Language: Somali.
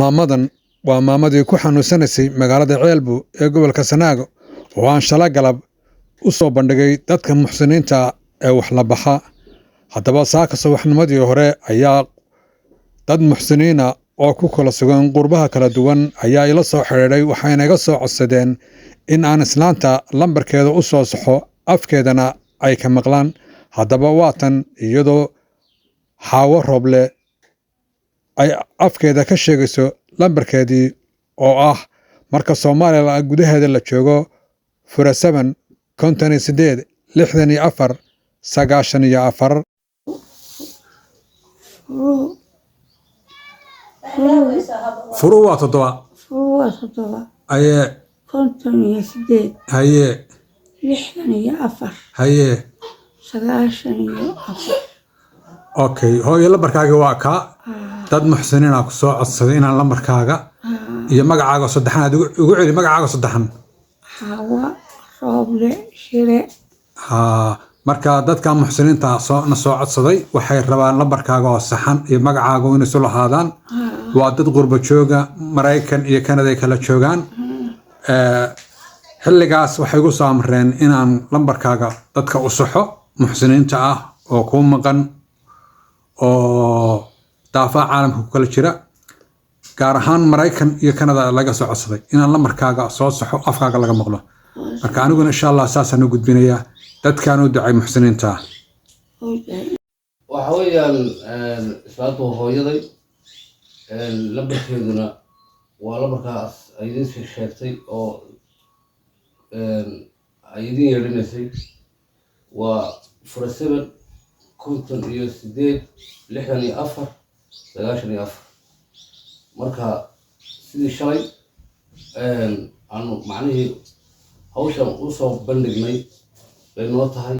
Maamadan waa maamadii ku xanuunsanaysay magaalada Ceelbu ee gobolka Sanaago oo aan shalay galab u soo bandhigay dadka muxsiniinta ee wax la baxa. Haddaba saaka subaxnimadii hore ayaa dad muxsiniina oo ku kala sugan qurbaha kala duwan ayaa ila soo xidhiidhay, waxayna iga soo codsadeen in aan islaanta lambarkeeda u soo saxo, afkeedana ay ka maqlaan. Haddaba waa tan iyadoo Xaawo Rooble ay afkeeda ka sheegayso lambarkeedii oo ah marka Soomaaliya gudaheeda la joogo 07 58 64 94. Furu. Furu waa 7. Furu waa 7. Haye. 58. Haye. 64. Haye. 94. Okay hooyo, lambarkaaga waa kaa. Dad muxsiniina ku soo codsaday inaan lambarkaaga iyo magacaaga saddexan aad igu celi, magacaaga saddexan. Xaawa Rooble Shire. Haa, marka dadka muxsiniinta soo na soo codsaday waxay rabaan lambarkaaga oo saxan iyo magacaaga inay isu lahaadaan. Waa dad qurbo jooga, Maraykan iyo Kanada ay kala joogaan. Xilligaas waxay igu soo amreen inaan lambarkaaga dadka u saxo muxsiniinta ah oo kuu maqan oo daafaha caalamka ku kala jira, gaar ahaan Maraykan iyo Kanada laga soo codsaday inaan lambarkaaga soo saxo, afkaaga laga maqlo. Marka aniguna insha Allah saasaan u gudbinayaa dadkaan u ducay muxsiniinta ah. Waxa weeyaan islaantu waa hooyaday, lambarkeeduna waa lambarkaas ay idin sheegtay oo ay idin yeedhinaysay, waa 07 58 64 94. Marka sidii shalay aanu macnihii hawshan usoo bandhignay bay noo tahay.